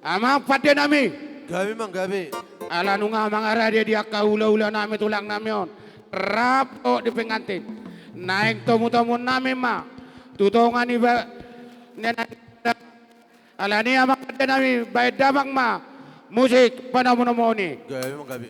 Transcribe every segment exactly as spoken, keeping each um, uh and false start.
Amang pande nami. Gabe ma gabe. Ala nunga mangarade di angka ulaula nami tulang nami on, rap dohot di pengantin, naeng tomutomu nami ma tu tonga ni ba-, ni na-, ala ni amang pande nami, baen damang ma musik panomunomuon i. Gabe ma gabe.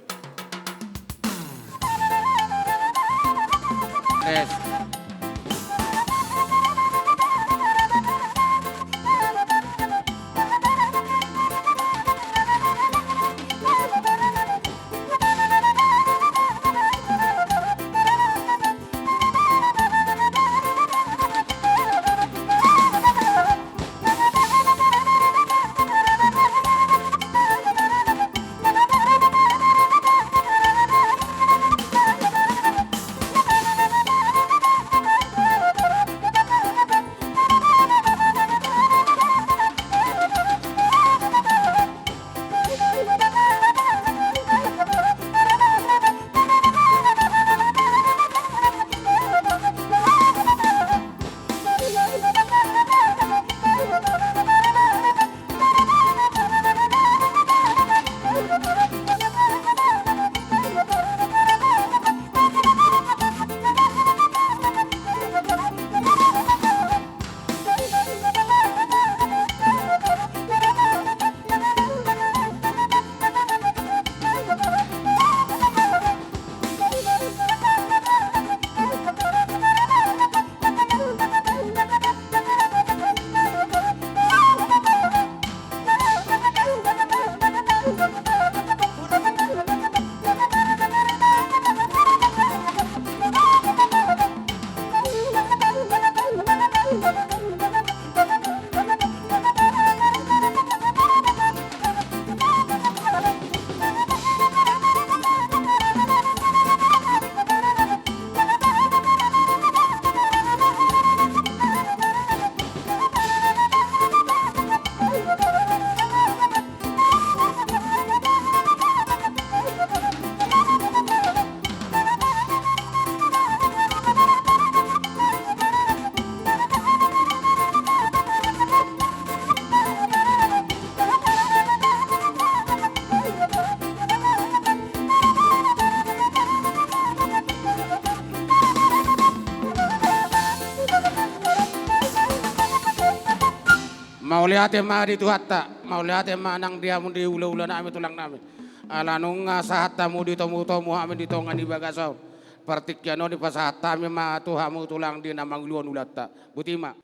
Mauliate ma di Tuhanta, mauliate ma nang di hamu di ulaula nami tulang nami. Ala nunga sahat hamu di tomutomu hami di tonga ni bagas on. Partingkian on dipasahat hami ma tu hamu tulang di na manguluhon ulaonta. Botima.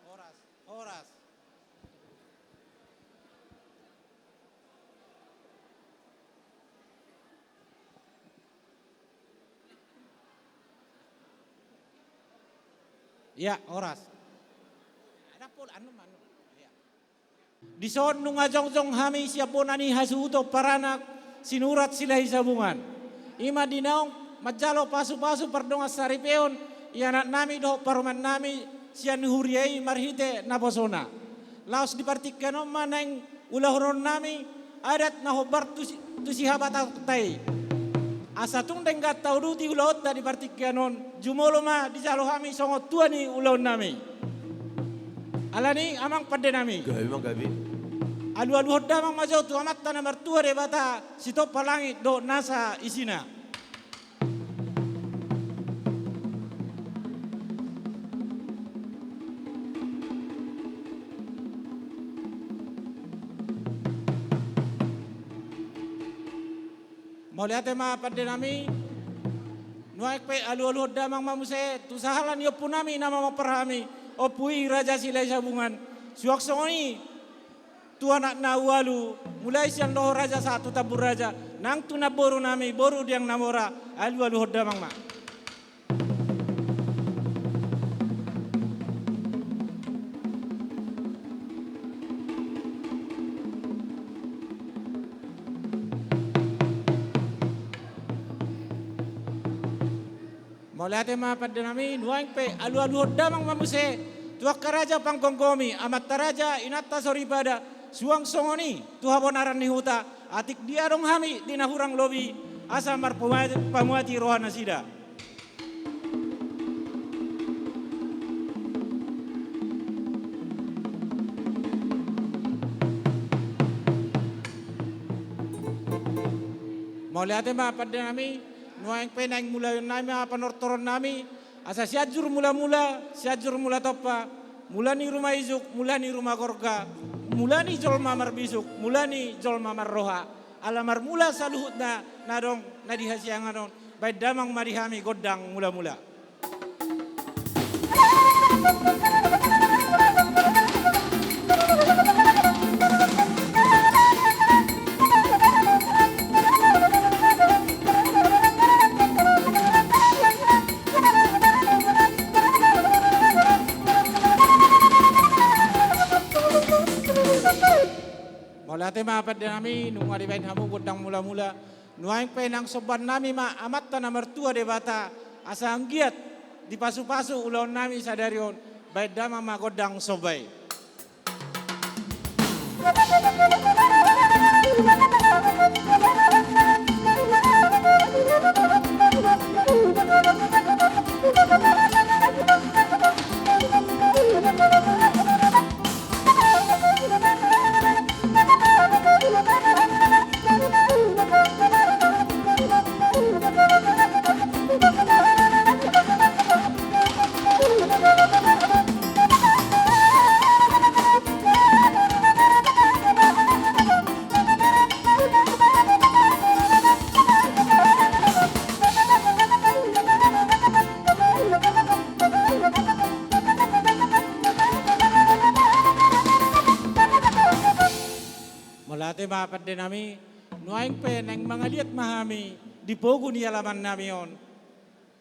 Horas, horas. Ia, horas. Ada pol anu manu. Ia. Dison nunga jongjong hami sian bona ni hasuhuton paranak Sinurat Silahi Sabungan. I ma di naung manjalo pasupasu pardongansaripeon ianakkonnami dohot parumaennami sian huria i marhite naposona. Laos di partingkian on ma naeng ulahononnami adat na hombar tu si-, tu sihabataonta i. Asa tung denggan tauduti ulaonta di partingkian on, jumolo ma dijalo hami songon tua ni ulaonnami. Alani amang pandenami. Gabe ma gabe. Alualuhon damang ma jo tu Amanta na martua Debata, sitompa langit dohot nasa isina. Mauliate ma pandenami. Nuaeng pe alualuhon damang ma muse tu sahala ni ompunami na mamompar hami, Ompu i Raja Silahi Sabungan. Suang songon i tu anak na ualu, mulai sian Loho Raja sahat tu Tambun Raja, nang tu namborunami boru Diang Namora, alualuhon damang ma. Mauliate ma pandenami. Nuaeng pe alualuhon damang ma muse tu angka raja panggomgomi, amanta raja, inanta soripada, suang songon i tu habonaran ni huta, Atik dia adong hami di na hurang lobi, asa marpamuati roha nasida. Mauliate ma pande nami, nuaeng pe naeng mulaion nami ma panortoron nami, asa Sianjur Mulamula, Sianjur Mulatompa, mula ni ruma isuk, mula ni ruma gorga, mula ni jolma marbisuk, mula ni jolma marroha. Ala marmula saluhutna na adong na di hasiangan on, baen damang ma di hami gondang mulamula. Mauliate ma pande nami, nunga dibaen hamu gondang mulamula. Nuaeng pe naeng sombaon nami ma Amanta na martua Debata, asa anggiat dipasupasu ulaon nami sadari on, baen damang ma gondang somba i. Mauliate ma pande nami, nuaeng pe naeng mangaliat ma hami di pogu ni alaman nami on.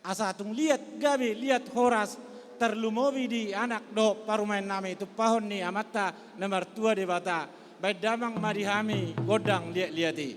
Asa tung liat gabe liat horas, tarlumobi di anak dohot parumaen nami tumpahon ni Amanta na martua Debata, baen damang ma di hami gondang liat-liat i.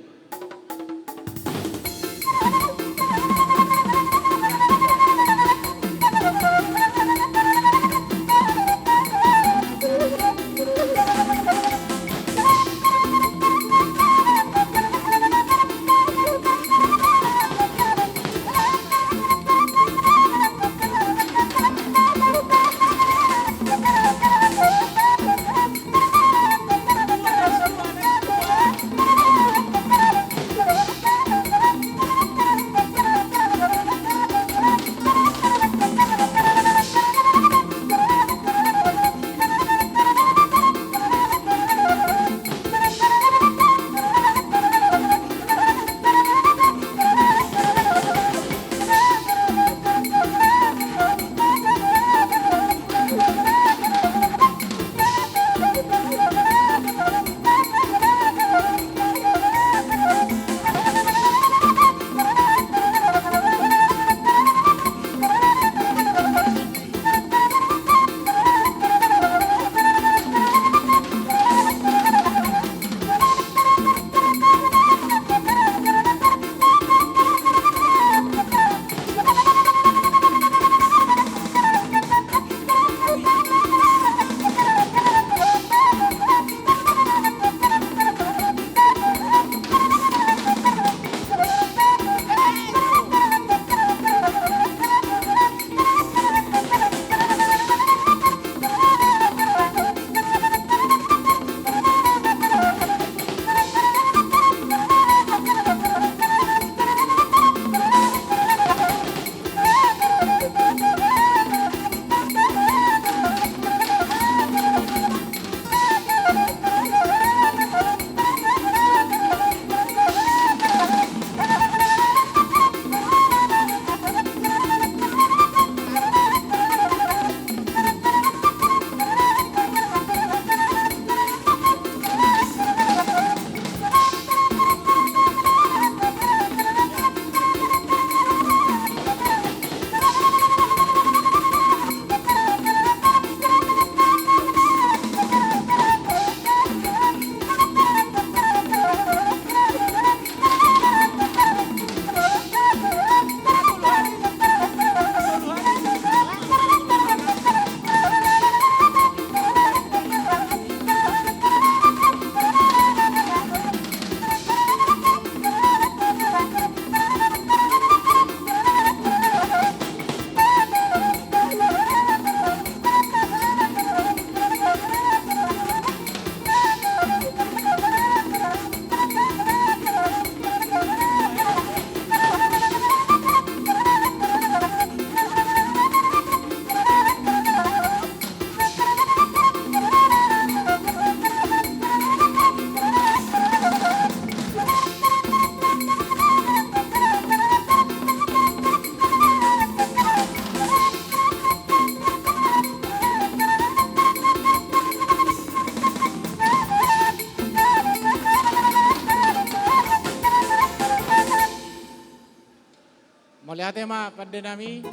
Mauliate ma pande nami.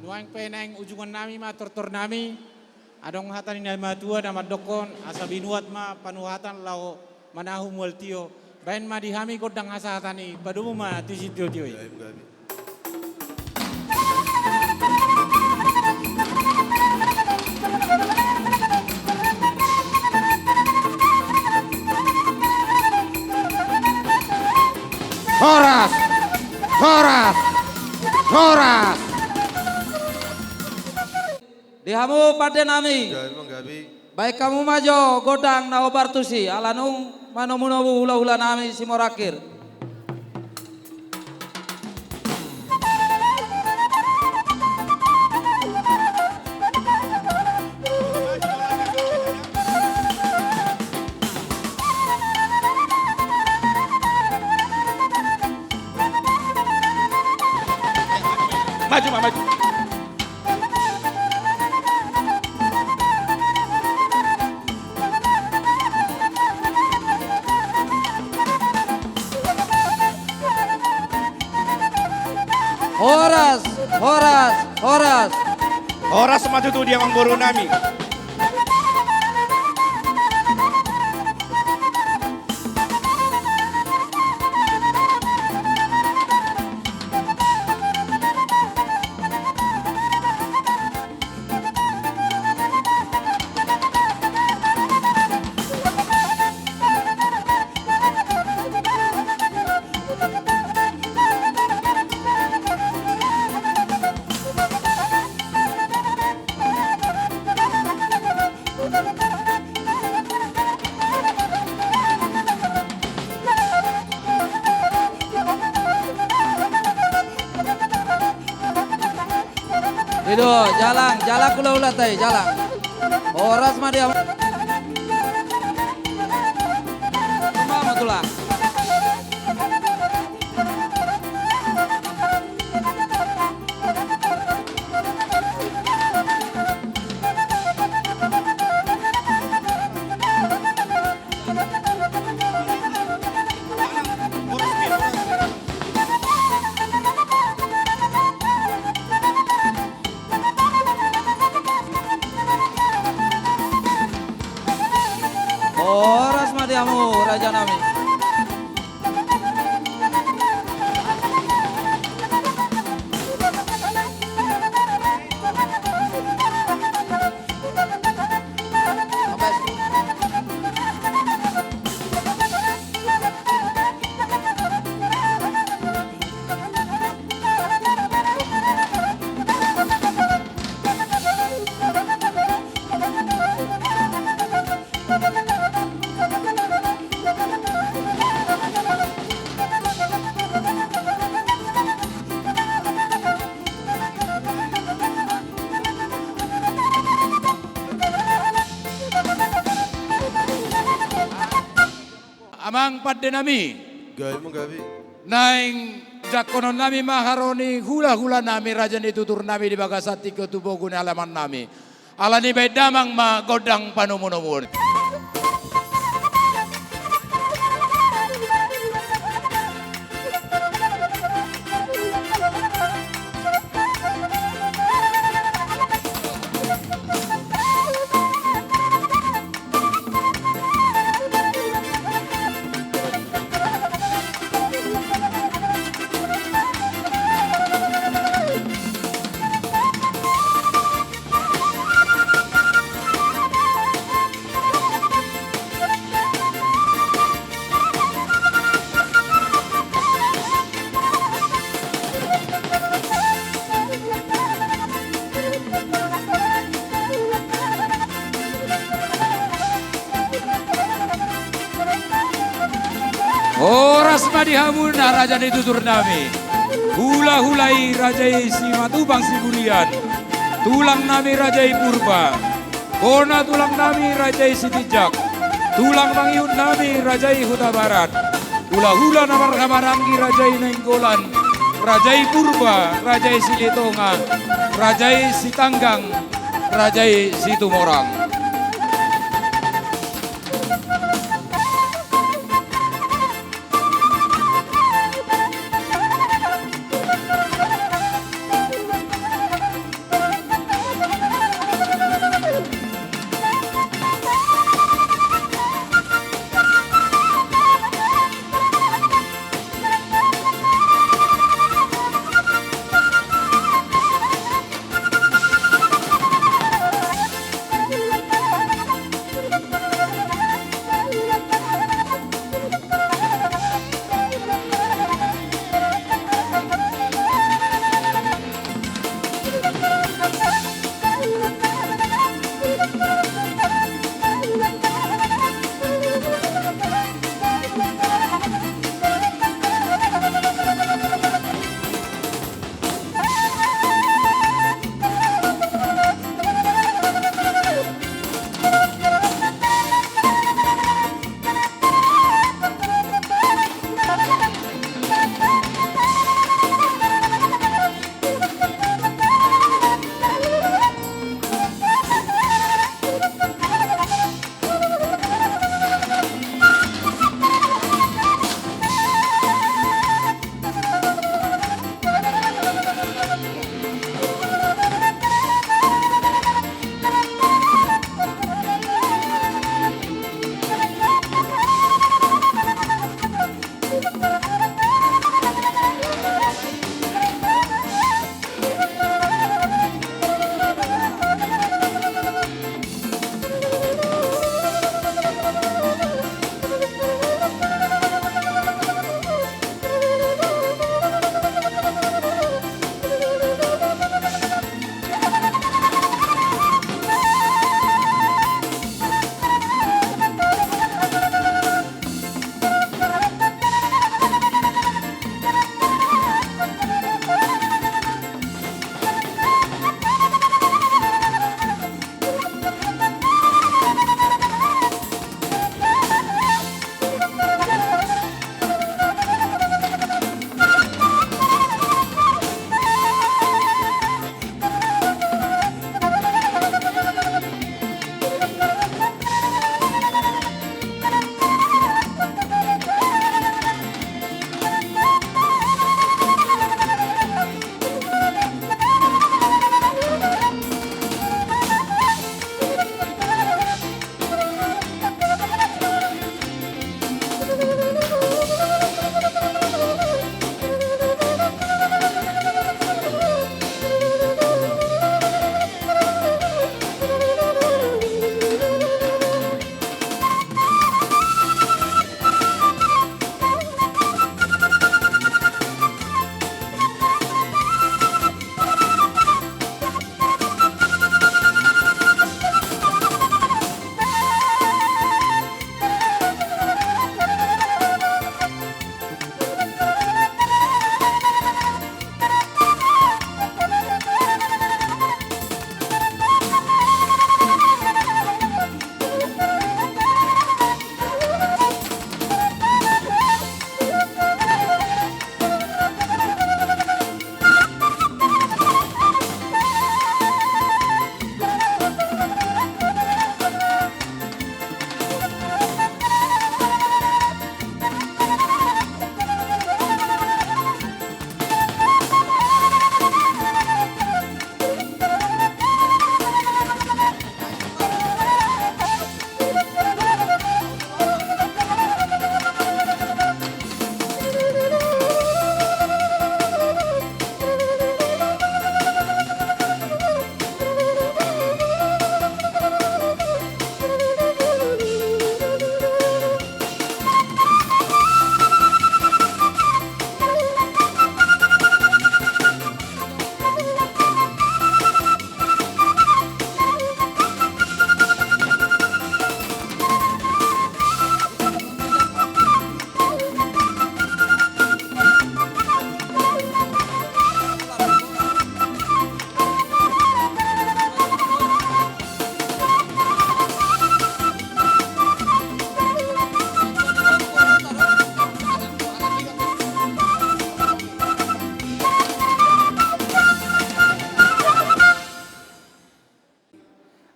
Nuaeng pe naeng ujungan nami ma tortor nami. Adong hata ni na matua na mandokkon, asa binuat ma panuhatan laho manahu mual tio. Baen ma di hami gondang hasahatan i, padomu ma tu sitiotio i. Horas! Horas! Horas! Di hamu pande nami. Gabe ma gabe. Baen hamu ma jo gondang na hombar tusi, ala nunga manomunomu hulahula nami Simorangkir. Maju ma, maju. Horas, horas, horas. Horas ma tutu di amangboru nami. I do, jalang, jalang hulahulanta i, jalang. Horas ma di hamu. Mama tulang. Horas ma di hamu raja nami. Amang pande nami. Gabe ma gabe. Naeng jangkonon nami ma haroro ni hulahula nami, raja ni tutur nami di bagasan tingki on tu pogu ni alaman nami. Alani i baen damang ma gondang panomunomuon. Horas ma di hamuna raja ni tutur nami. Hulahula i raja i Simatupang Siburian. Tulang nami raja i Purba. Bona tulang nami raja i Sitinjak. Tulang mangihut nami raja i Hutabarat. Hulahula na marhahamaranggi raja i Nainggolan, raja i Purba, raja i Silitonga, raja i Sitanggang, raja i Situmorang.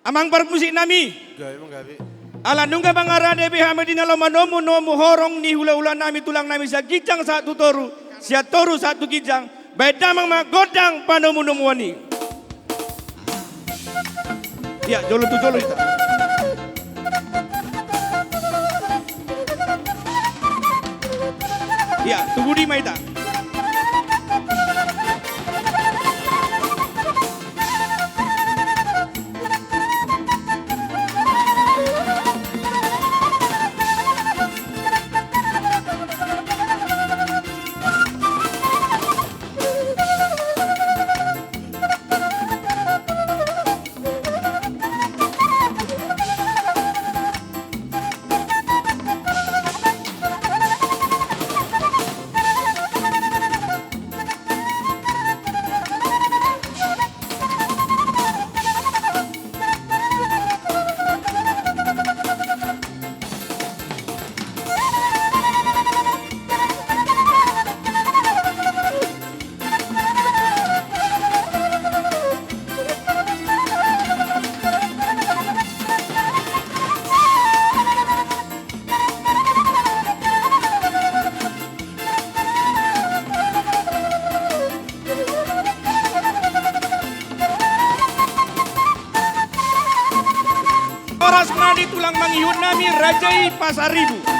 Amang parmusik nami. Gabe, Amang, gabe. Ala nunga mangarade be hami di na laho manomu-nomu horong ni hula-hula nami, tulang nami, sian ginjang sahat tu toru, sian toru sahat tu ginjang. Baen damang ma gondang panomu-nomuan i. Ia, jolo tu jolo hita. Ia, tu pudi ma hita. Horas ma di tulang mangihut nami, raja i Pasaribu.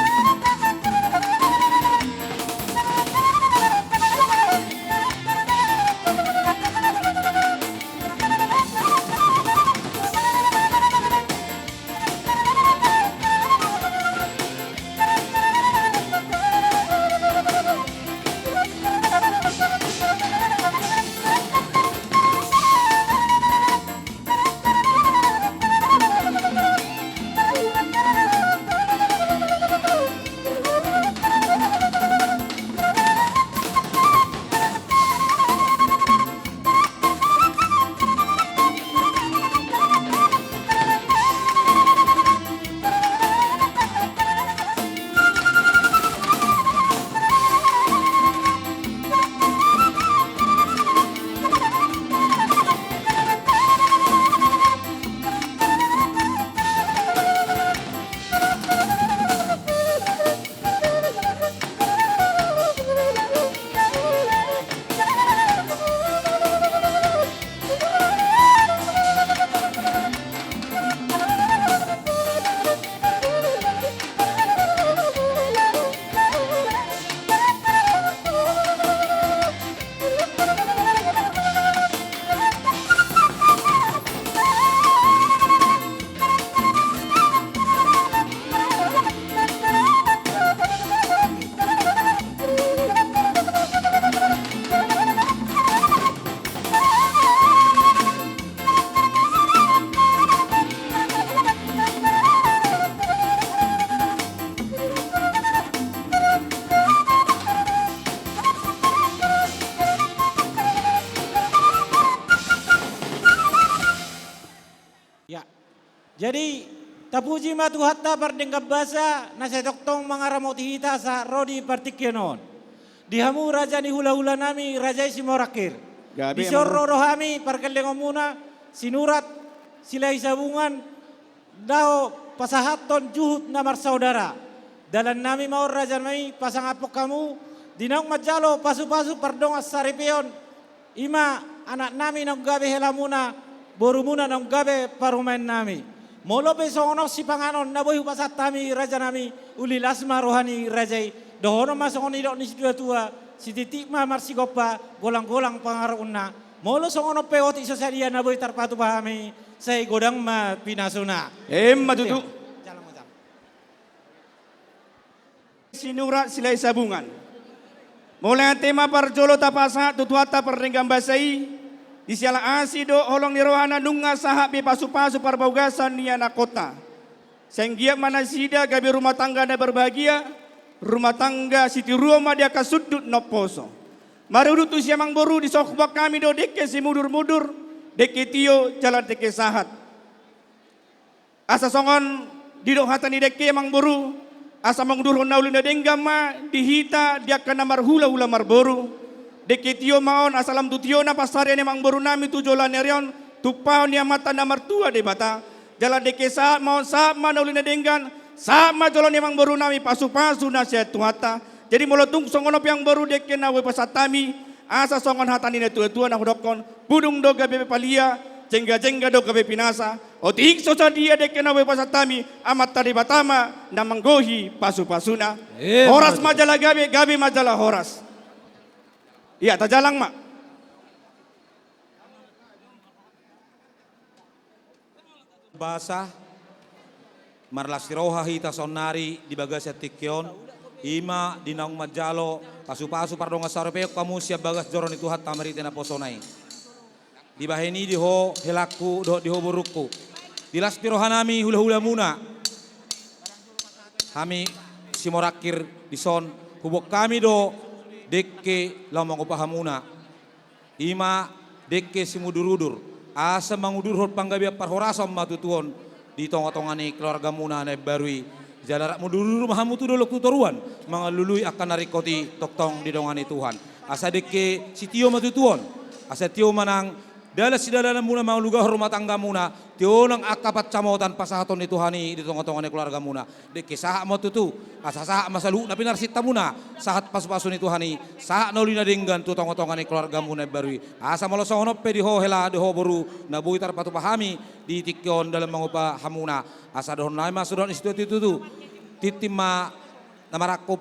Ya. Jadi, tapuji ma Tuhanta pardenggan basa, na sai tongtong mangaramoti hita sahat ro di partingkian on. Di hamu raja ni hula-hula nami, raja i Simorangkir. Gabe, dison, Amang, ro do hami pargellengonmuna, Sinurat Silahi Sabungan, laho pasahathon juhut na marsaudara. Dalan nami ma on, raja nami, pasangaphon hamu, di naung manjalo pasu-pasu pardongan saripeon, i ma anak nami naung gabe helamuna, borumuna naung gabe parumaen nami. Molo pe songon on sipanganon na boi hupasahat hami, raja nami, uli las ma roha ni raja i. Dohonon ma songon nidok ni situa-tua, sititi ma marsigompa, golang-golang pangarahutna. Molo songon on pe otik so sadia na boi tarpatupa hami, sai godang ma pinasuna. Emma tutu. Jalang, jalang. Sinurat Silahi Sabungan. Mauliate ma parjolo tapasahat tu Tuhanta pardenggan basa i, di siala asi dohot holong ni rohana nunga sahat be pasu-pasu parbaugasan ni anakkonta. Sai anggiat ma nasida gabe rumah tangga na berbahagia, rumah tangga sitiruon ma di angka sundut na umposo. Marudut tusi, Amang boru, dison huboan hami do dengke simudur-mudur, dengke tio jala dengke sahat. Asa songon didok hata ni dengke, Amang boru, asa mangudurhon na uli na denggan ma di hita, di angka na marhula-hula marboru. Dengke tio ma on, asa lam tu tiona pansarian ni amang boru nami tu joloan ni ari on, tumpahon ni Amanta na martua Debata. Jala dengke sahat ma on, sahat ma na uli na denggan, sahat ma jolo ni amangboru nami pasupasu na sian Tuhanta. Jadi molo tung songon on pe amangboru dengke na boi pasahat hami, asa songon hata ni natuatua na hudokkon, pudung do gabe palia, jenggajengga do gabe pinasa. Otik so sadia dengke na boi pasahat hami, Amanta Debata ma na manggohi pasupasuna. Emma tutu. Horas ma jala gabe, gabe ma jala horas. Ia, tajalang ma. Basa, marlas ni roha hita saonnari di bagasan tingki on, i ma di naung manjalo pasupasu pardongan saripeon hamu sian bagas joro ni Tuhanta marhite naposona i. Dibahen i di ho helangku dohot di ho borungku, di las ni rohanami hulahulamuna, hami Simorangkir dison, huboan hami do dengke laho mangupa hamuna. I ma dengke simudurudur, asa mangudurhon panggabean parhorasan ma tutu on di tongatonga ni keluargamuna na imbaru i. Jala rap mudurudur ma hamu tu dolok tu toruan, mangalului angka na ringkot i tongtong didongani Tuhan. Asa dengke sitio ma tutu on, asa tio ma nang dalan sidalananmuna mangalugahon rumah tanggamuna, tio nang angka pansamotan pasahaton ni Tuhan i di tongatonga ni keluargamuna. Dengke sahat ma tutu, asa sahat ma saluhut na pinarsintamuna, sahat pasupasu ni Tuhan i, sahat na uli na denggan tu tongatonga ni keluargamuna imbaru i. Asa molo songon on pe di ho hela, di ho boru, na boi tarpatupa hami di tingki on dalan mangupa hamuna. Asa dohononnami ma songon ni situa tutu, tintin ma na marangkup,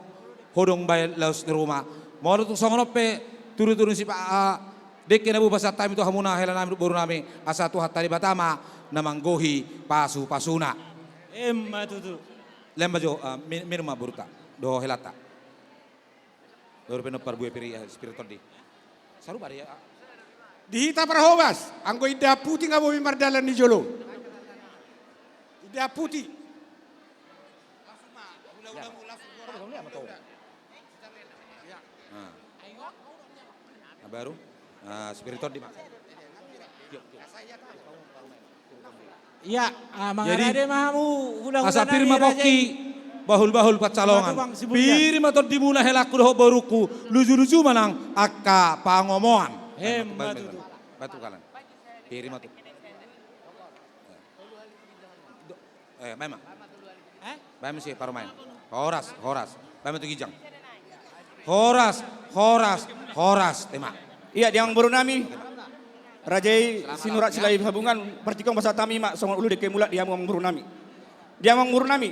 hodong bahen laos ni ruma. Molo tung songon on pe tudutudu ni sipa-, a, dengke na boi pasahat hami tu hamuna helanami dohot borunami, asa Tuhanta Debata ma na manggohi pasupasuna. Emma tutu. Lehen ma jo, a, min-, minum ma borunta dohot helanta. Dohot pe nompar bue pir i, a, Spiriton di. Sarupa di, a. Di hita parhobas, anggo indahan puti nga boi mardalan di jolo. Indahan puti. Ah. Na baru? Ah, Spiriton di ma. Ia, ah, mangarade ma hamu hulahula nami raja i. Jadi, asa pir ma pongki, bahulbahul pansalongan. Pir ma tondimuna helangku dohot borungku, lujuluju ma nang angka pangomoan. Emma tutu. Batu kalan. Pir ma tu. Eh, baen ma. Eh? Baen ma si parumaen. Horas, horas. Baen ma tu ginjang. Horas, horas, horas. Tema. Ia, di amangborunami. Raja i Sinurat Silahisabungan, partingkian pasahat hami ma songon ulu dengke mulak di hamu amangborunami. Di amangborunami.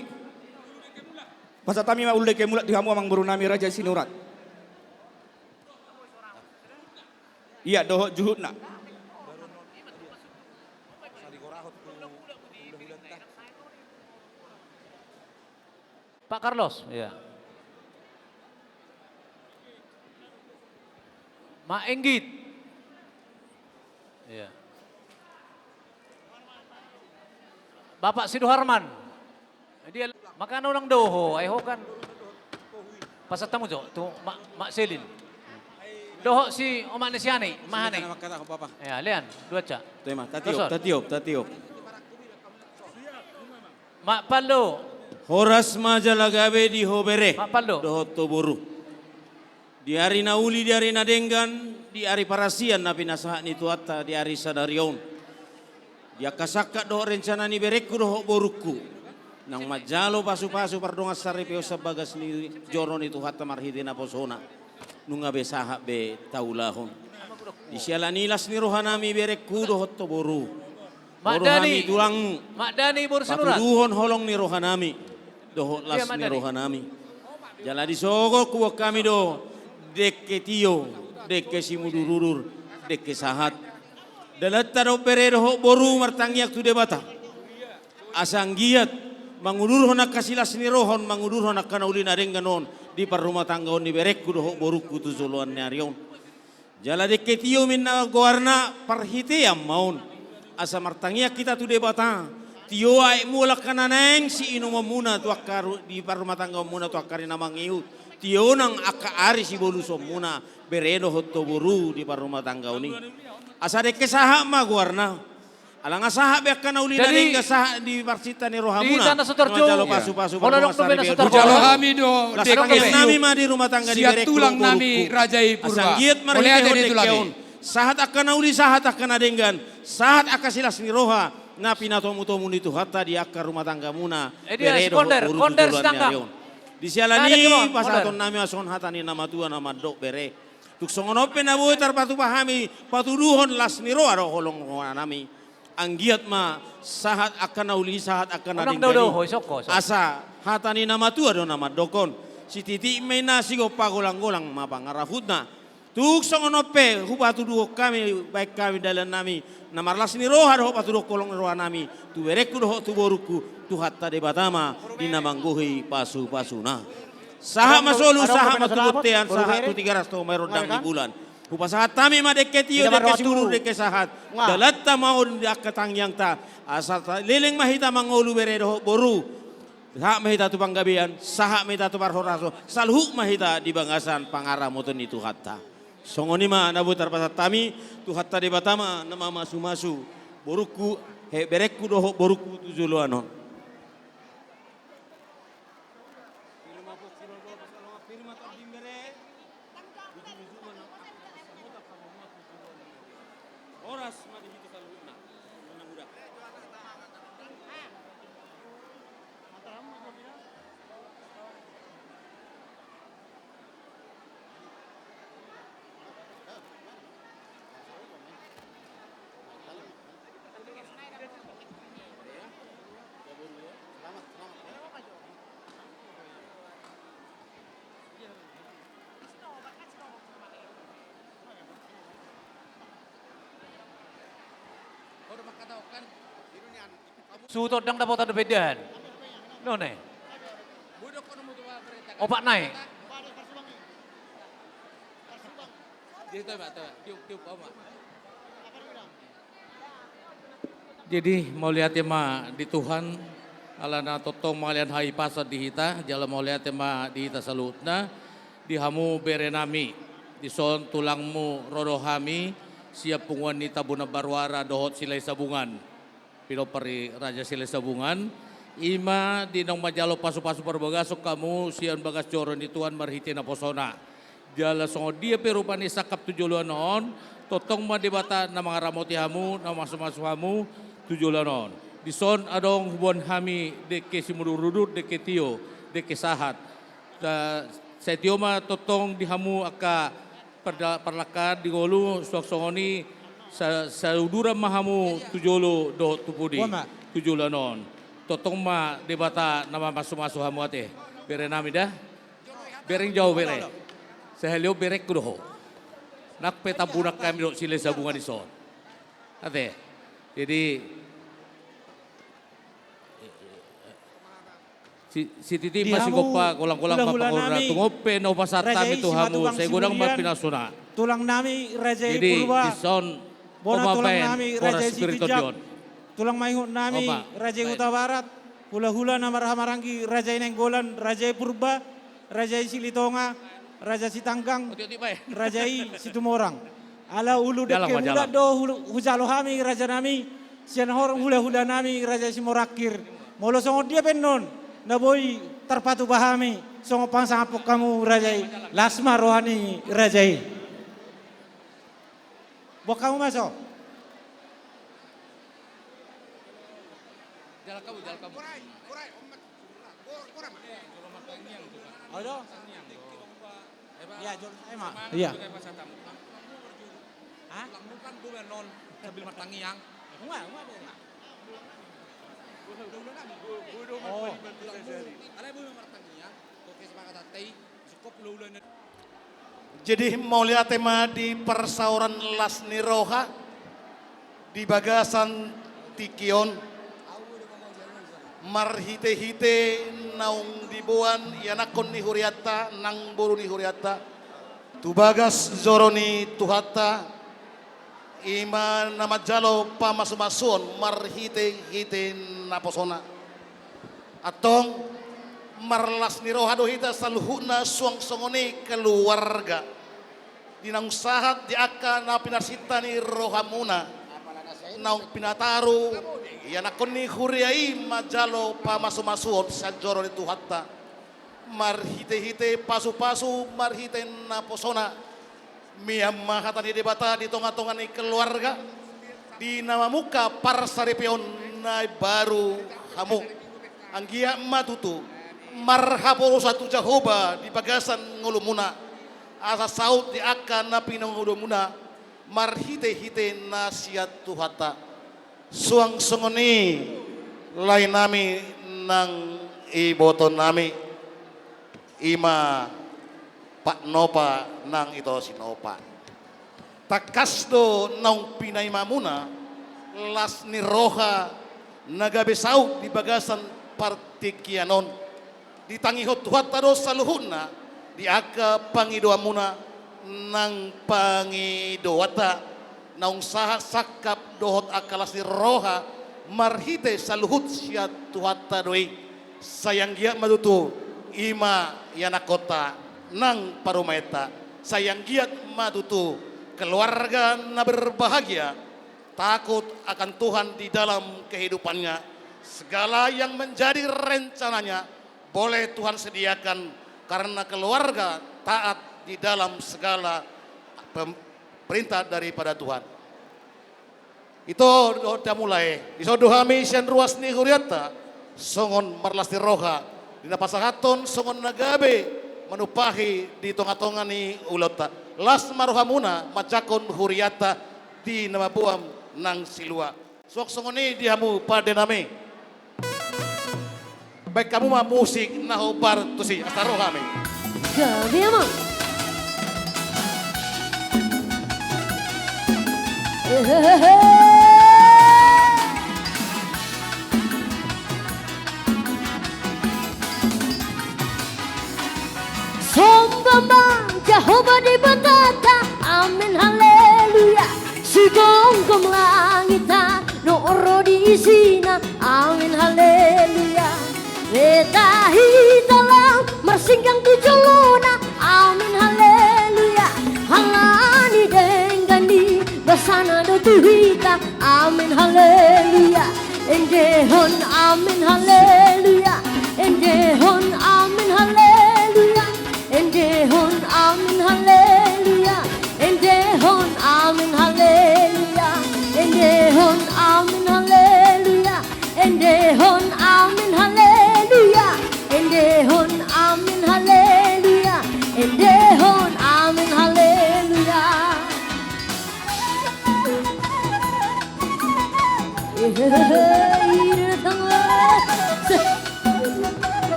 Pasahat hami ma ulu dengke mulak di hamu amangborunami Raja i Sinurat. Ia, dohot juhutna. Pak Carlos, ya. Mak Inggit. Ya. Bapak Siduharman. Dia makana unang do ho, ai ho kan. Pasahat hamu jo tu Mak, Mak Selin. Dohot si omak ni si Ani, Mak Ani. Ya, lean, dua ca. Tema, tatiop, tatiop, tatiop. Mak Paldo. Horas ma jala gabe di ho bere. Mak Paldo. Dohot ho boru. Di ari na uli, di ari na denggan, di ari parasian na pinasahat ni Tuhanta di ari sadari on. Di angka sangkap dohot rencana ni berengku dohot borungku, naung manjalo pasupasu pardongan saripeon sian bagas ni joro ni Tuhanta marhite naposona. Nunga be sahat be taulahon. Di siala ni las ni rohanami berengku dohot ho boru. Mak Dani. Boru hami tulangmu. Mak Dani boru Sinurat. Patuduhon holong ni rohanami. Dohot las ni rohanami. Jala disogot huboan hami do, dengke tio, dengke simudurudur, dengke sahat. Dalanta dohot bere dohot boru martangiang tu Debata. Asa anggiat, mangudurhon angka silas ni roha on, mangudurhon angka na uli na denggan on, di parrumatanggaon ni berengku dohot borungku tu joloan ni ari on. Jala dengke tio ninna goarna parhitean ma on. Asa martangiang hita tu Debata, tio aek mual angka na naeng siinumonmuna tu angka ru-, di parrumatanggaonmuna tu angka ari na mangihut. Tio nang angka ari sibolusonmuna, bere dohot ho boru di parrumatanggaon i. Asa dengke sahat ma goarna. Ala nga sahat be angka na uli na denggan, sahat di parsinta ni rohamuna. Jadi, di hita na so tarjou. Manjalo pasupasu. Molo adong dope na so tarjou. Hujalo hami do dengke. Las tangiang nami ma di rumah tangga ni berengku dohot borungku. Sian tulang nami Raja i Purba. Asa anggiat marhitehon dengke on, sahat angka na uli, sahat angka na denggan, sahat angka silas ni roha. na pinatomutomu ni Tuhanta di angka rumah tanggamuna, eh, dia, bere, si dohot Konder, boru, Konder, tu joloan ni ari on. Di siala ni i, pasahaton nami ma songon hata ni na matua na mandok, bere. Tung songon on pe na boi tarpatupa hami patuduhon las ni roha dohot holong ni roha nami. Anggiat ma sahat angka na uli, sahat angka na denggan i. Asa hata ni na matua do na mandokhon: Sititik ma inna, sigompa golanggolang ma pangarahutna. Tung songon on pe hupatuduhon hami, baen hami dalan nami na marlas ni roha dohot patuduhon holong ni roha nami tu berengku dohot tu borungku, Tuhanta Debata ma di na manggohi pasupasuna. Sahat ma solu, sahat ma tu bontean, sahat tu Tigaras, tu mamerong dang ni bulan. Hupasahat hami ma dengke tio, dengke simudur, dengke sahat. Dalanta ma on di angka tangiangta, asa leleng ma hita mangolu, bere dohot boru. Sahat ma hita tu panggabean, sahat ma hita tu parhorasan, saluhut ma hita di bagasan pangaramotion ni Tuhanta. Songon i ma na boi tarpasahat hami, Tuhanta Debata ma na mamasumasu borungku, he, berengku dohot borungku tu joloan on. Horas ma di hita saluhutna. Suhut on ndang dapotan dope indahan. None. Opat nai. Jadi mauliate ma di Tuhan, ala na tongtong mangalean hahipason di hita, jala mauliate ma di hita saluhutna, di hamu bere nami, dison tulangmu ro do hami, sian punguan ni Tabunan Baruara dohot Silahi Sabungan. Pinompar ni Raja Silahi Sabungan, i ma di naung manjalo pasupasu parbagason hamu sian bagas joro ni Tuhan marhite naposona. Jala songon dia pe rupa ni sangkap tu joloan on, tongtong ma Debata na mangaramoti hamu, na mamasumasu hamu tu joloan on. Dison adong huboan hami dengke simudurudur, dengke tio, dengke sahat. Sa-, sai tio ma tongtong di hamu angka parda-, parlangkaan di ngolu, suang songon i sa-, sauduran ma hamu tu jolo dohot tu pudi. Boha ma. Tu joloan on. Tongtong ma Debata na mamasumasu hamu ate. Bere nami da. Bereng jo ho, bere. Sahali on berengku do ho. Nang pe Tabunan hami dohot Silahi Sabungan dison. Ate. Jadi, si-, sititik ma sigompa, golanggolang ma pangarahutna. Tung on pe na hupasahat hami tu hamu, sai godang ma pinasuna. Tulang nami Raja i Purba. Jadi, dison, bona tulang nami Raja i Sitinjak. Tulang maihut nami Raja i Hutabarat. Hulahula na marhahamaranggi Raja i Nainggolan, Raja i Purba, Raja i Silitonga, Raja Sitanggang, Raja i Situmorang. Ala ulu dengke muda do hu-, hujalo hami, raja nami, sian horong hulahula nami, Raja i Simorangkir. Molo songon dia pe annon, na boi tarpatupa hami, songon pasangaphon hamu, raja i, las ma roha ni raja i. Boan hamu ma so. Jalan kamu, jalan kamu. Iya, jolo, eh, ma. Iya. Hah? Sambil martangiang. Uma, uma, uma. Oh. Jadi, mauliate ma di parsaoran las ni roha di bagasan tingki on, marhitehite naung diboan ianakhon ni hurianta nang boru ni hurianta tu bagas joro ni Tuhanta, i ma na manjalo pamasumasuon marhitehite naposona. Antong, marlas ni roha do hita saluhutna suang songon i keluarga. Di naung sahat di angka na pinarsinta ni rohamuna, naung pinataru ianakhon ni huria i manjalo pamasumasuon sian joro ni Tuhanta. Marhitehite pasupasu, marhite naposona, mian ma hata ni Debata di tongatonga ni keluarga, di na mamungka parsaripeon na imbaru hamu. Anggiat ma tutu marhaposan tu Jahowa di bagasan ngolumuna, asa saut di angka na pinangidomuna marhitehite na sian Tuhanta. Suang songon i, laenami nang ibotonnami, i ma patnopa nang ito sinopa. Tangkas do naung pinaimamuna las ni roha na gabe saut di bagasan partingkian on. Ditangihon Tuhanta do saluhutna di angka pangidoanmuna nang pangidoanta, naung sahat sangkap dohot angka las ni roha marhite saluhut sian Tuhanta do i. Sai anggiat ma tutu, i ma ianakhonta nang parumaenta, sai anggiat ma tutu keluarga na berbahagia, takut akan Tuhan di dalam kehidupannya. Segala yang menjadi rencananya boleh Tuhan sediakan karena keluarga taat di dalam segala pem-, perintah daripada Tuhan. Ito dohot hamu lae, dison do hami sian ruas ni hurianta songon marlas ni roha di na pasahathon songon na gabe manumpahi di tongatonga ni ulaonta. Las ma rohamuna manjangkon hurianta di na mamboan nang silua. Suang songon i di hamu pandenami. Baen hamu ma musik na hombar tusi, asa ro hami. Gabe ma. Hehehe. Somba ma Jahowa Debatanta, amen haleluya. Sigomgom langit tano ro di isina, amen haleluya. Hita-hita laho marsinggang tu jolona, amen haleluya. Halani denggan ni basana do tu hita, amen haleluya. Endehon amen haleluya. Endehon amen haleluya. Endehon amen haleluya. Endehon amen haleluya. Endehon amen haleluya. Endehon amen haleluya. Endehon amen haleluya. Endehon amen haleluya.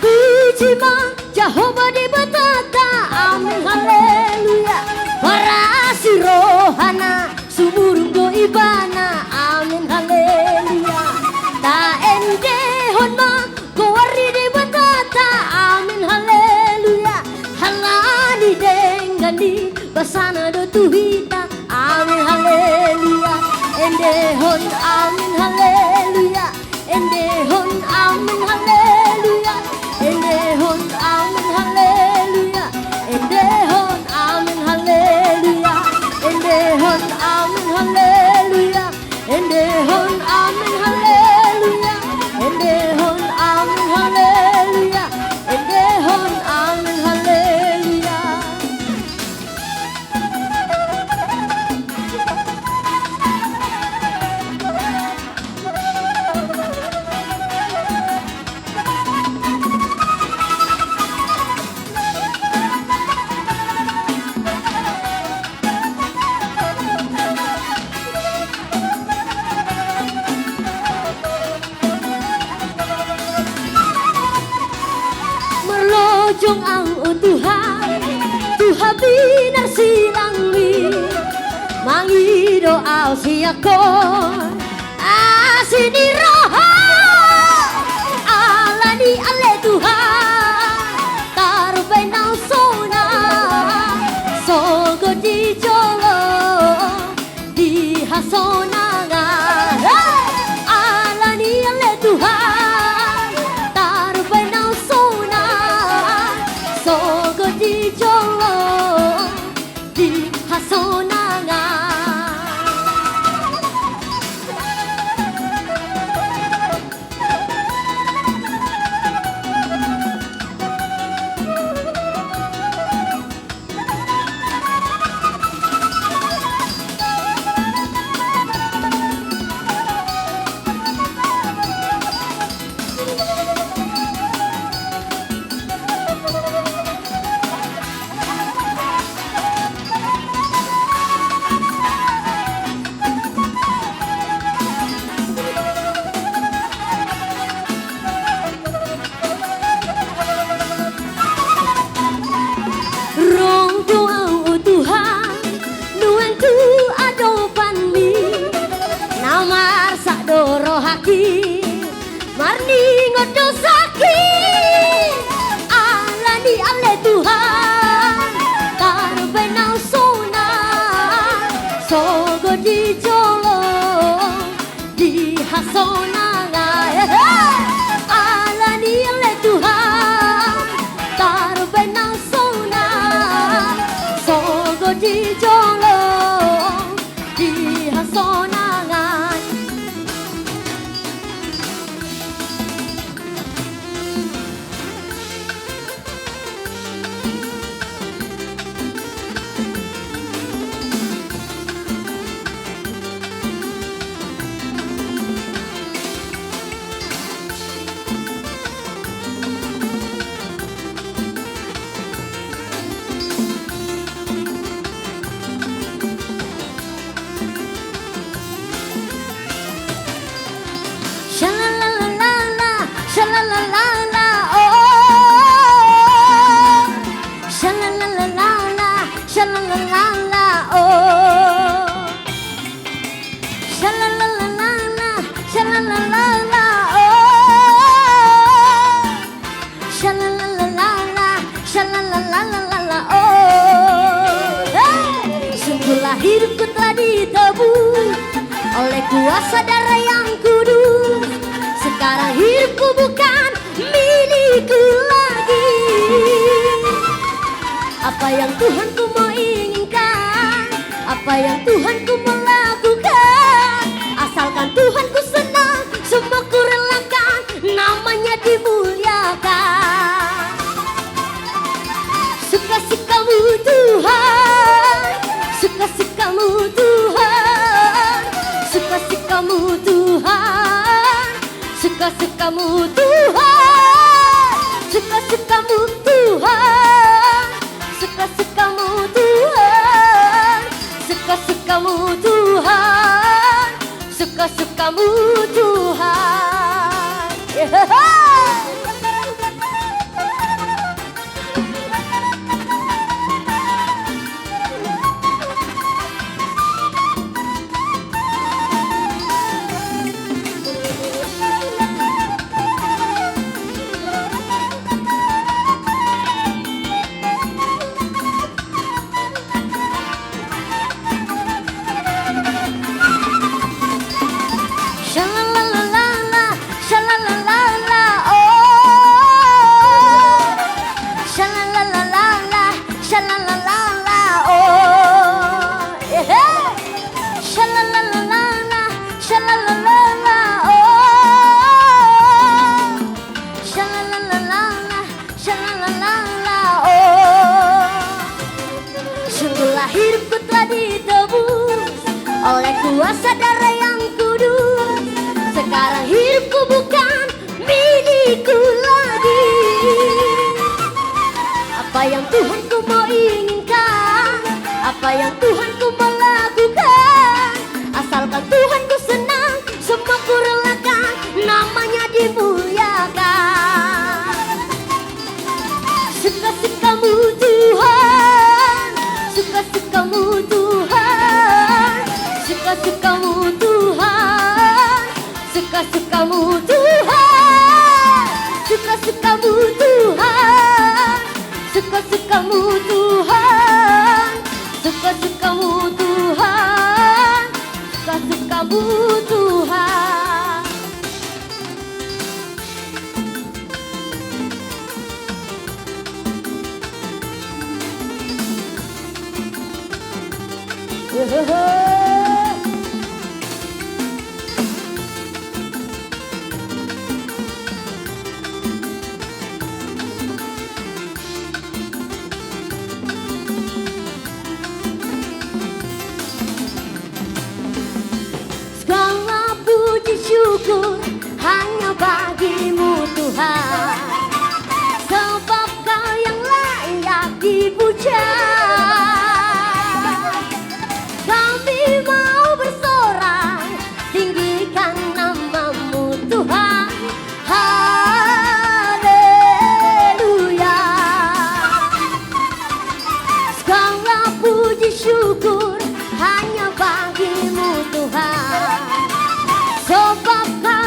Puji ma Jahowa Debatanta, amen haleluya. Parasi rohana, sumurung do Ibana, amen haleluya. Taendehon ma goar ni Debatanta, amen haleluya. Halani denggan ni basana do tu hita, amen haleluya. Endehon amen haleluya. Endehon amen haleluya. Endehon amen haleluya. Endehon amen haleluya. Endehon amen haleluya. Endehon amen haleluya. Endehon amen haleluya. Endehon amen haleluya. Marlojong ahu, o Tuhan, tu habinarsilang-Mi, mangido ahu sian Ho, asi ni roha, alani ale tu Haki, marningot dosaki, alani ale Tuhan, tarbaen au sonang, sogot di jolo di hasonangan. Alani ale Tuhan, tarbaen au sonang, sogot di jolo di hasonangan. Sha-la-la-la-la-la, sha-la-la-la-la, oh. Sha-la-la-la-la-la, sha-la-la-la-la, oh. Sha-la-la-la-la-la, sha-la-la-la-la, oh. Sha-la-la-la-la-la, sha-la-la-la-la-la, oh. Hei! Sungguhlah hidupku telah ditebus oleh kuasa darah yang kudus. Sekarang hidupku bukan milikku lagi. Apa yang Tuhanku mau inginkan, apa yang Tuhanku mau lakukan, asalkan Tuhanku senang, semua kurelakan, namanya dimuliakan. Suka-sukamu Tuhan, suka-sukamu Tuhan, suka-sukamu Tuhan, suka-sukamu Tuhan, suka-sukamu Tuhan, suka-sukamu Tuhan, suka-sukamu Tuhan, suka-sukamu Tuhan. Sha-la-la-la-la-la, sha-la-la-la-la, oh. Sha-la-la-la-la-la, sha-la-la-la-la, oh. Eh, eh. Sha-la-la-la-la-la, sha-la-la-la-la, oh. Sha-la-la-la-la-la, sha-la-la-la-la, oh. Sungguhlah hidupku telah ditebus oleh kuasa darah yang kudus. Sekarang hidupku bukan milikku lagi. Apa yang Tuhanku mau inginkan, apa yang Tuhanku mau lakukan, asalkan Tuhanku senang, semua kurelakan, namanya dimuliakan. Suka-sukamu Tuhan, suka-sukamu Tuhan, suka-sukamu Tuhan, suka-sukamu Tuhan, suka-sukamu Tuhan, suka-sukamu Tuhan, suka-sukamu Tuhan, suka-sukamu Tuhan. Segala puji syukur hanya bagi-Mu Tuhan, sebab Kau yang layak dipuja. Kami mau bersorak, tinggikan nama-Mu Tuhan. Haleluya. Segala puji syukur hanya bagi-Mu Tuhan, sebab Kau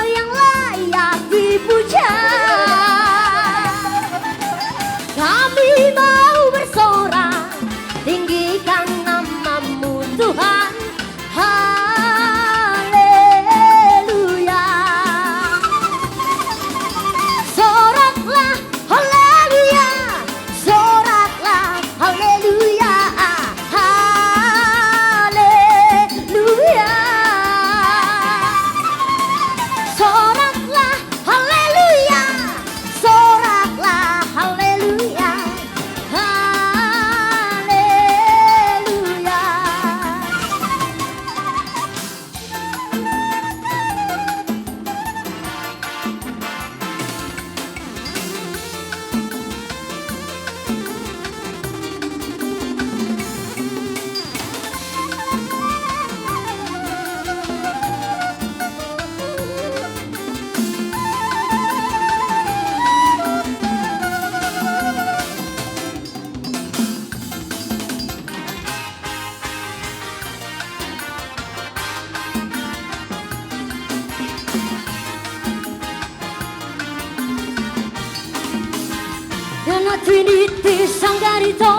Sinitih sanggar ito,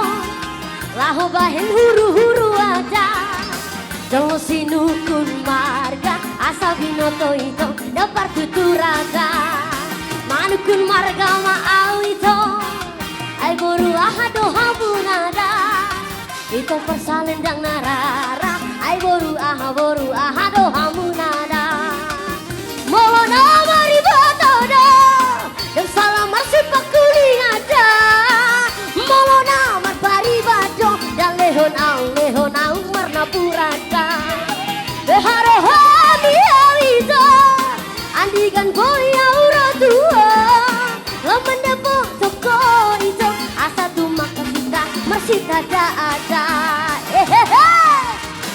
laho bahen huru-huru adat. Jolo sinungkun marga, asa binoto ito, ndang partutur adat. Manungkun marga ma au ito, ai boru aha do hamuna da. Ito parsalendang na rara, ai boru aha, boru aha do hamuna da. Molo na maribot do, ndang sala marsipangkulingan da. Molo na marpariban do, ndang lehon au, lehon au marnapuran da. Haroha ni au ito, andigan boi au ro tu ho. Lam mandapot tongko ito, asa tumangkas hita marsitanda adat. Ehehe.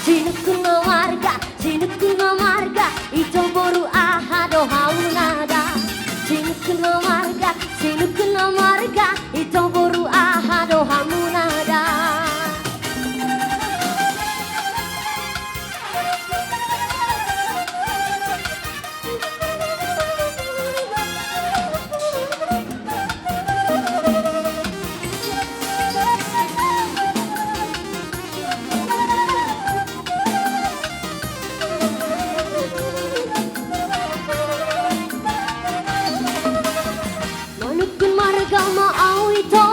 Sinungkun ma marga, sinungkun ma marga, ito boru aha do hamuna da. Sinungkun ma marga, sinungkun ma marga, ito boru aha do hamuna da. Manungkun marga ma au ito,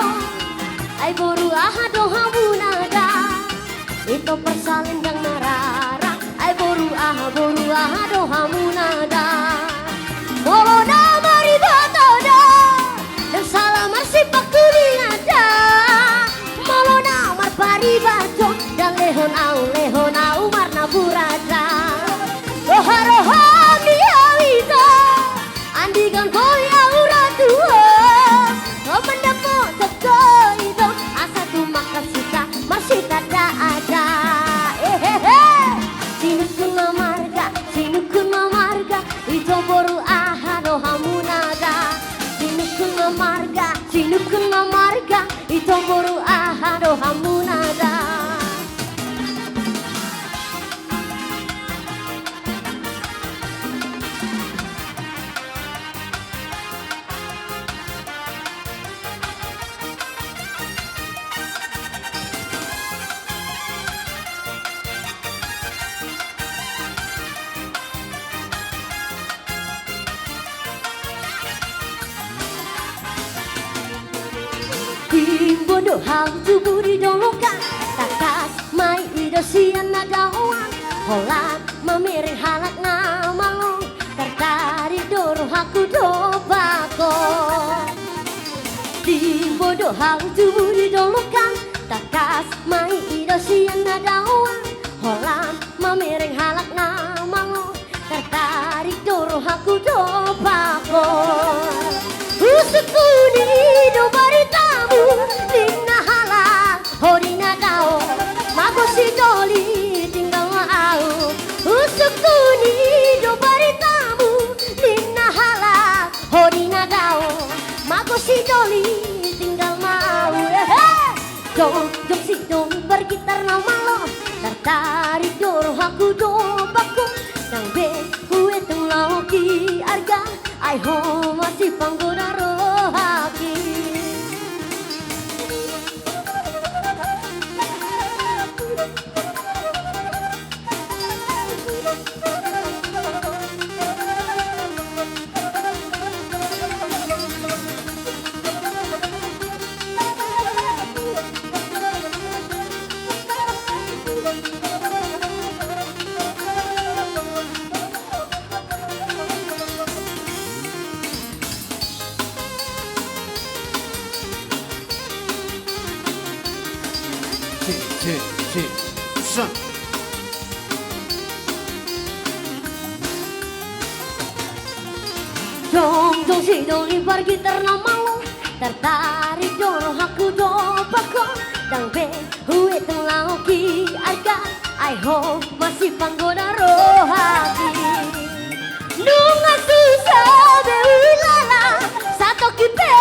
ai boru aha do hamuna da. Ito parsalendang na rara, ai boru aha, boru aha do hamuna da. Molo na maribot do, ndang sala marsipangkulingan da. Molo na marpariban do, ndang lehon au, lehon au marnapuran da. Roha-roha ni au ito, andigan boi au ro tu ho. Lam mandapot tongko ito, asa tumangkas hita marsitanda adat. Ehehe. Sinungkun ma marga, sinungkun ma marga, ito boru aha do hamuna da. Sinungkun ma marga, sinungkun ma marga, ito boru aha do hamuna da. Timbo do hau tubu di dolok an, tangkas ma i do sian na daoan, holan mamereng halak na malo, tartarik do rohangku dompak ho. Timbo do hau tubu di dolok an, tangkas ma i do sian na daoan, holan mamereng halak na malo, tartarik do rohangku dompak ho. Husungkuni do baritamu, ninna halak ho di na dao, mago sidoli tinggal ma au. Husungkuni do baritamu, ninna halak ho di na dao, mago sidoli tinggal ma au. Ehe! Jongjong sidoli pargitar na malo, tartarik do rohangku dompak ho, ndang be huetong laho ki arga, ai ho ma sipanggoda rohangki. Cek, cek, cek. Sa. Jongjong sidoli pargitar na malo, tartarik do rohangku dompak ho, ndang be huetong laho ki arga, ai ho ma sipanggoda rohangki. Nunga susa be huilala, satongkin pe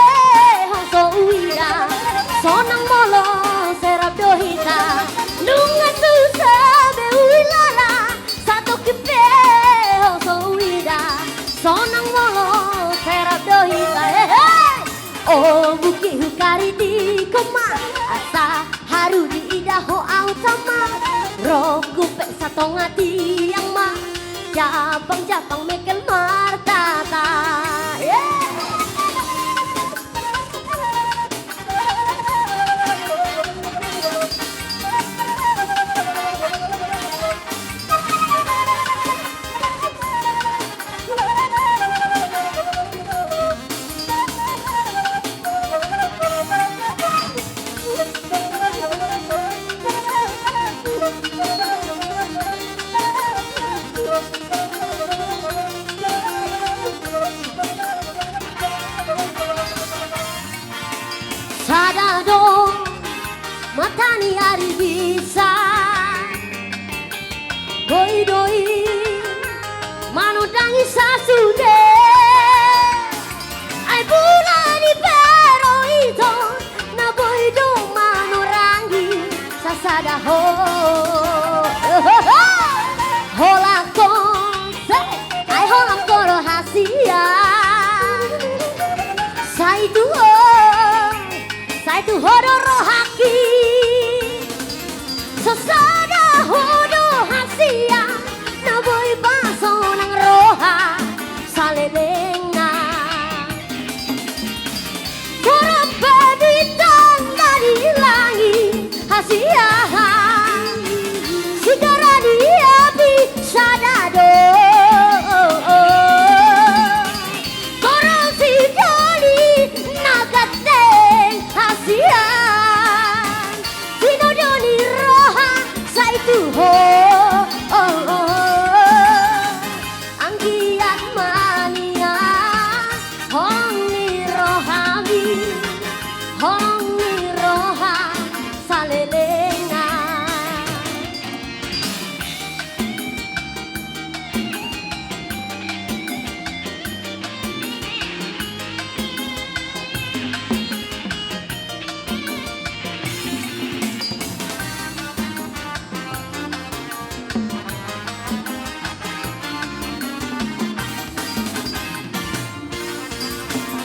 ho so huida, sonang molo serap do hita. Nunga susa be huilala, satongkin pe ho so huida, sonang molo serap do hita. Ehe! O buku Hukaritik ho ma, asa haru diida ho au tama. Rohangku pe satonga tiang ma, japang-japang mengkel martata. Yeah! Sada do mata ni ari bisa, boi do i manondangi sasude. Ai bulan i pe ro ito, na boi do manondangi sasada ho. Holan ho, se, ai holan ho do hasian. Sai tu ho, sai tu ho do rohangki. Sasada ho do hasian, na boi pasonang roha salelengna. Torop pe di tangga di langit hasian, sigara di api sada do. Torop sijoli na ganteng hasian, sinodo ni roha sai tu ho. Anggiat ma nian holong ni rohami, holong ni roha salelengna.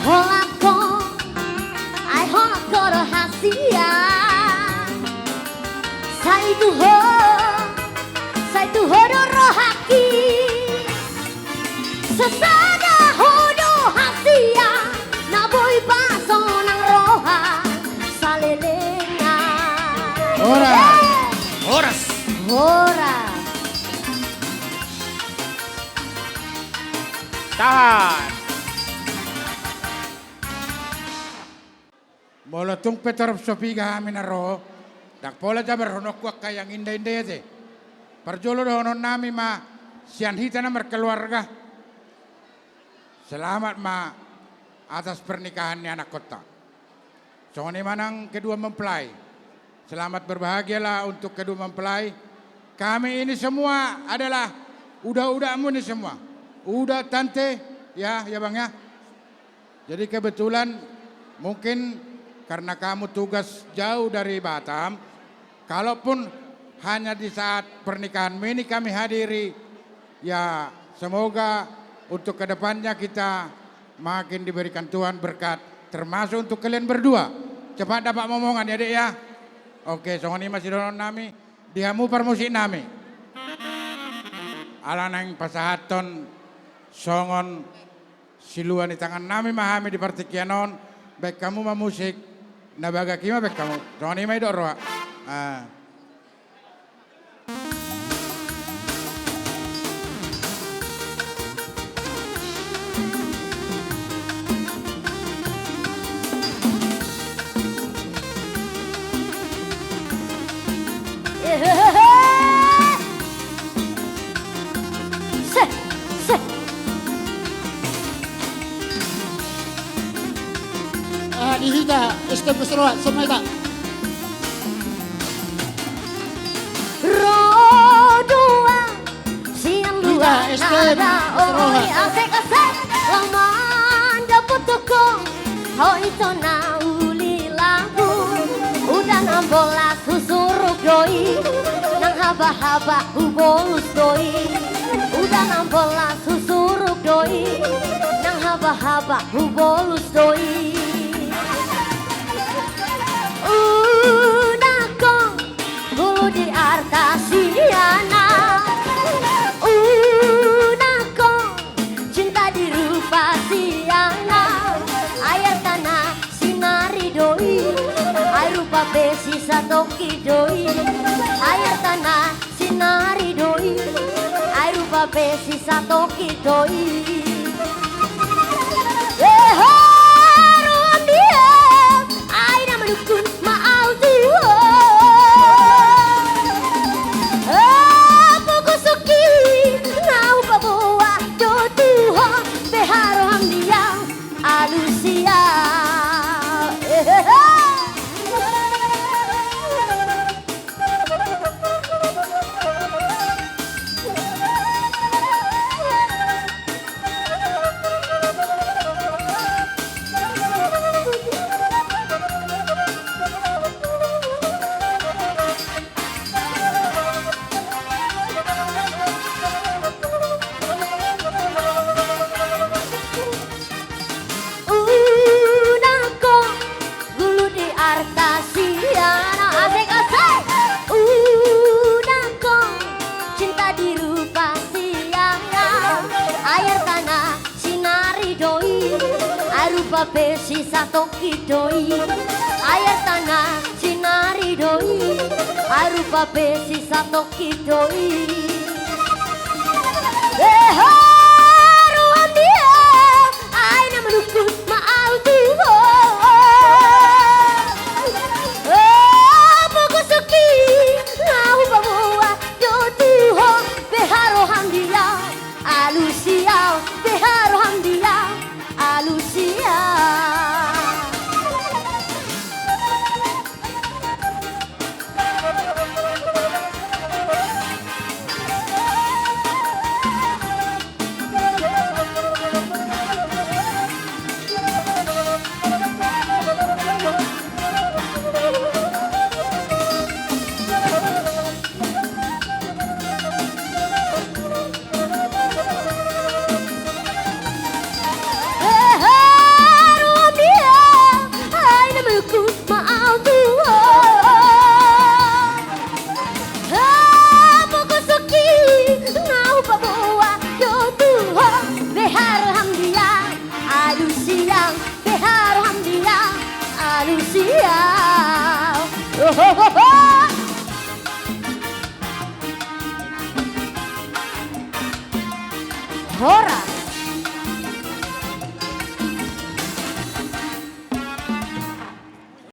Holan ho, ai holan ho do hasian. Sai tu ho, sai tu ho do rohangki. Sasada ho do hasian, na boi pasonang roha salelengna. Horas. Eh. Horas. Horas. Tahan. Molo tung pe torop so piga hami na ro, ndang pola jabarhononku angka yang inda-inda i ate. Parjolo dohononnami ma sian hita na markeluarga. Selamat ma atas pernikahan ni anakkonta. Songon i ma nang kedua mempelai. Selamat berbahagialah untuk kedua mempelai. Kami ini semua adalah uda-udamu ini semua. Uda, tante, ya, ya Bang ya. Jadi kebetulan mungkin karena kamu tugas jauh dari Batam, kalaupun hanya di saat pernikahanmu ini kami hadiri, ya semoga untuk kedepannya kita makin diberikan Tuhan berkat, termasuk untuk kalian berdua. Cepat dapat momongan ya, Dek, ya. Oke, songon i ma sidohononnami, di hamu parmusiknami. Ala naeng pasahathon songon silua ni tangannami ma hami di partingkian on, baen hamu ma musik, na bagak i ma baen hamu. Songon i ma didok roha. Ah. Ehehehe. Se, se. Ah, di hita, S T M Seroha, semua hita. Ro dua sian luar S T M Seroha. Ada oi, asik, asik. Laman dapot toko. Ho ito na uli lagu, udan ambolas husuruk do i, nang habahaba hubolus do i. Udan ambolas husuruk do i, nang habahaba hubolus do i. Arta sian anak, unang ho cinta di rupa sian anak. Ai artana sinari do i, ai rupa pe sisatongkin do i. Ai artana sinari do i, ai rupa pe sisatongkin do i. Ehe, roham dia, ai na manungkun ma au tu ho. Eh, pogosonki, nga hupaboa do tu ho, beha roham dia, alus ia. Ehe. Unang ho gulu di arta sian anak, asik, asik. Unang ho cinta di rupa sian anak. Ai artana sinari do i, ai rupa pe sisatongkin do i. Ai artana sinari do i, ai rupa pe sisatongkin do i. Ehe, roham dia, ai na manungkun ma au tu ho. Eh, pogosonki, nga hupaboa do tu ho, beha roham dia, alus ia, beha roham dia, alus ia. Ehe, roham dia, ai na manungkun ma au tu ho. Eh, pogosonki, nga hupaboa do tu ho, beha roham dia, alus ia, beha roham dia, alus ia. Ohohoho. Horas.